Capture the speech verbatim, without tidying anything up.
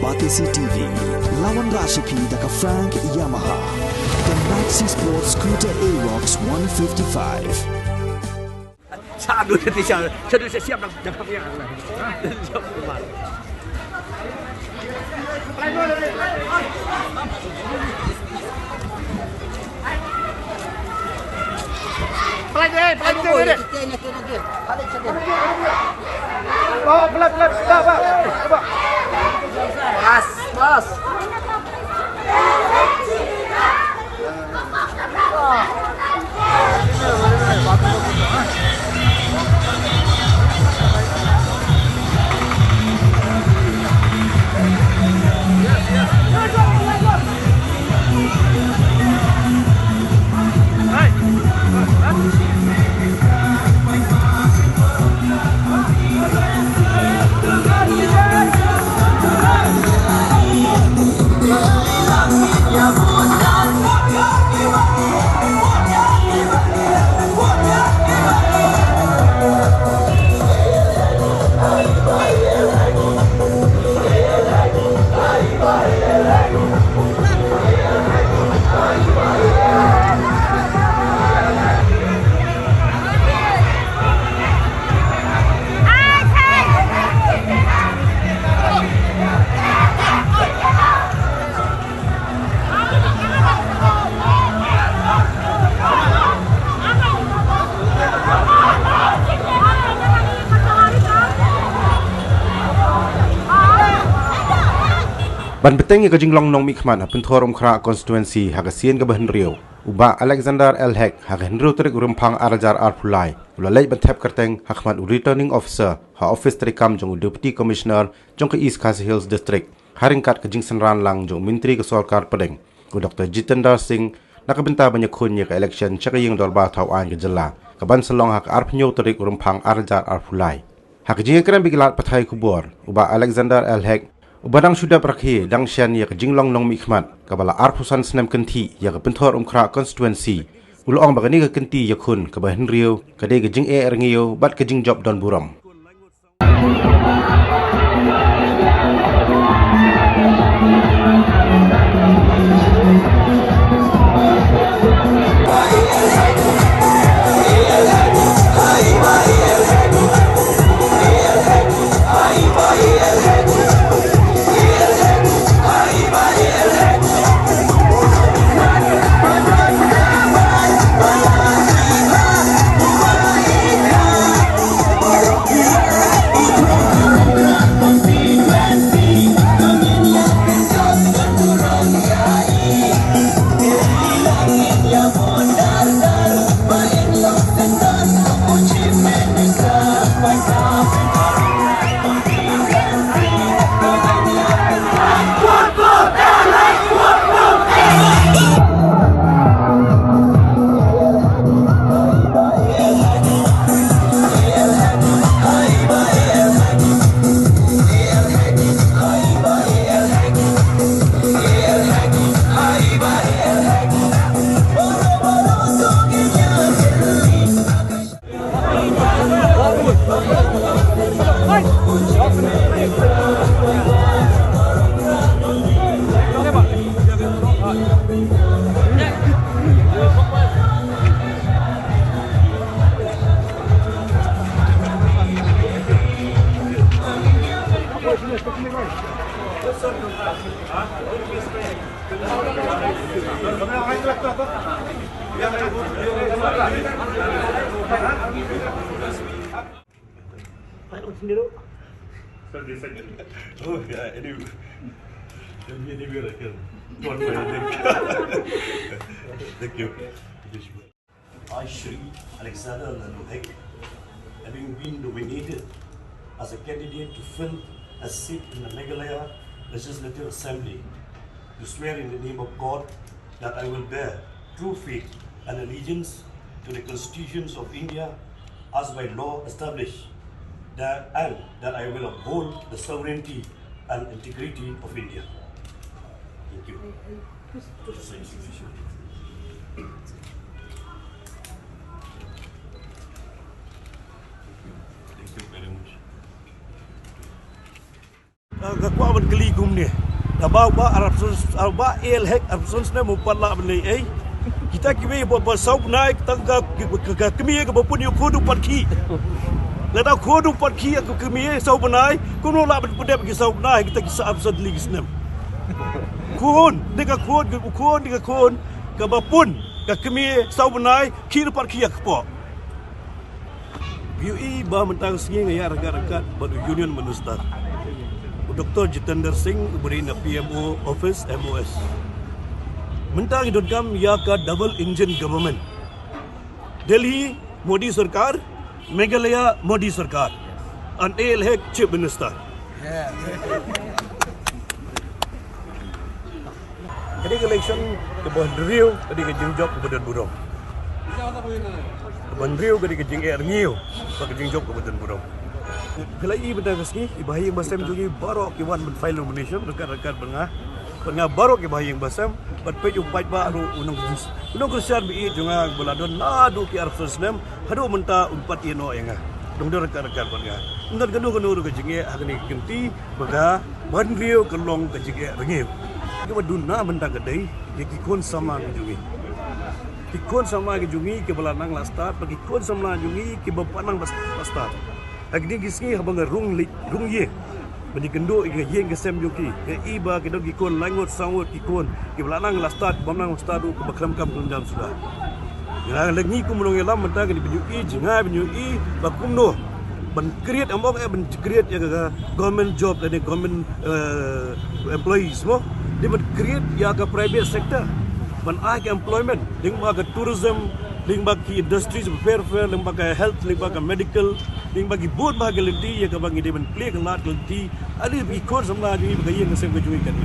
Batesi T V, la wanrah sha phi da ka Frank Yamaha, the Maxi Sport Scooter Aerox one fifty-five. Pelan, eh, pelan, pelan, pelan. Oh, pelan, pelan, pelan, pelan, pelan. Pas, pas. Ban bteng ïa ka jinglong nongmihkhmat ha Pynthorumkhrah constituency ha ka sien kaba hynriew, u Bah Alexander L Hek, ha ka hynriew tarik u Rymphang arhajar arphew lai, u la leit ban thep kyrteng ha khmat u Returning Officer ha office treikam jong u Deputy Commissioner jong ka East Khasi Hills District, ha ryngkat ka jingsynran lang jong u Myntri ka Sorkar Pdeng, u Doktor Jitendra Singh, na ka bynta ban ïakhun ïa ka election sha ka Ïing Dorbar Thaw Aiñ ka jylla, kaban sa long ha ka arphew hynñiew tarik u Rymphang arhajar arphew lai. Ha ka jingïakren bad ki lad pathai khubor, u Bah Alexander L Hek, uba dang shu dep rakhe dang shen ïa ka jinglong nongmihkhmat kaba la arphew san snem kynthih ïa ka Pynthorumkhrah constituency, u la ong ba kane ka kynti ïakhun kaba hynriew ka dei ka jingeh rngiew bad ka jingjop don burom. Oh, yeah, anyway. Tell me anywhere I can. One by one. Thank you. I, Shri Alexander Laloo Hek, having been nominated as a candidate to fill a seat in the Meghalaya Legislative Assembly, do swear in the name of God that I will bear true faith and allegiance to the constitutions of India as by law established, that, and that I will uphold the sovereignty and integrity of India. Thank you. Thank you very much. Nga kwah ban kylli kumne. Naba u Bah Arfson, u Bah A L Hek Arfson ne mo pat lah ban leh ei. Kita kiwei ba, ba saw bnai tang ka, ka, ka, ka kmie kaba pun ïa u khun u pat khih. Lada u khun u pat khih ïa ka kmie saw bnai, kumno lah ban pyndep ki saw bnai kita ki sa Arfson tylli ki snem. Khun, dei ka khun, u khun, dei ka khun kaba pun ka kmie saw bnai, khih u pat khih ïa ka kpoh. Phi ïohi ba mynta ka sngi nga ïaryngkat ryngkat bad u Union Minister, u Doktor Jitendra Singh, uba dei na P M O office, M O S. Mynta ngi donkam ïa ka double engine government. Delhi Modi Sarkar, Meghalaya Modi Sarkar, and A L Hek Chief Minister. Ka dei ka election kaba hynriew, ka dei ka jingjop kaba don burom. Kaba hynriew ka dei ka jingeh rngiew bad ka jingjop kaba don burom. Phi la ïohi mynta ka sngi, ki bahaïing bahasem jong ngi baroh ki wan ban file nomination ryngkat ryngkat bad nga. Bad nga baroh ki bahaïing bahasem, bad peit u paidbah ruh u nong, u nongkyrshan ba ïeit jong nga ba la don naduh ki arphew snem haduh mynta un pat ïehnoh ïa nga. Dang don ryngkat ryngkat bad nga. Ym don kano kano ruh ka jingeh ha kane ka kynti. Ba ka ba hynriew ka long ka jingeh rngiew. Kaba duna mynta ka dei ïa ki khun samla ki jong ngi. Ki khun samla ki jong ngi kiba la nang la stad, bad ki khun samla jong ngi kiba pat nang la stad. Ha kine ki sngi haba nga rung leit rung ïeng ban ïakynduh ïa ka ïing ka sem jong ki, nga i ba ki don ki khun laingut sawngut ki khun kiba la nang la stad, bym nang la stad ruh kiba khlem kam khlem jam suda. Nga la ngi kum u nongïalam mynta ngi ban ïohi, jngai ban ïohi ba kumno ban create, ym ong eh ban create ïa ka government job lane government, eh, employees mo. Dei ban create ïa ka private sector, ban ai ka employment lyngba ka tourism, lyngba ki industries bapher bapher, lyngba ka health, lyngba ka medical, lyngba ki bun bah ki lynti ïa kaba ngi dei ban plie ka lad ka lynti. Adi ki khun samla jong ngi ba ka ïing ka sem ka jong ngi kan.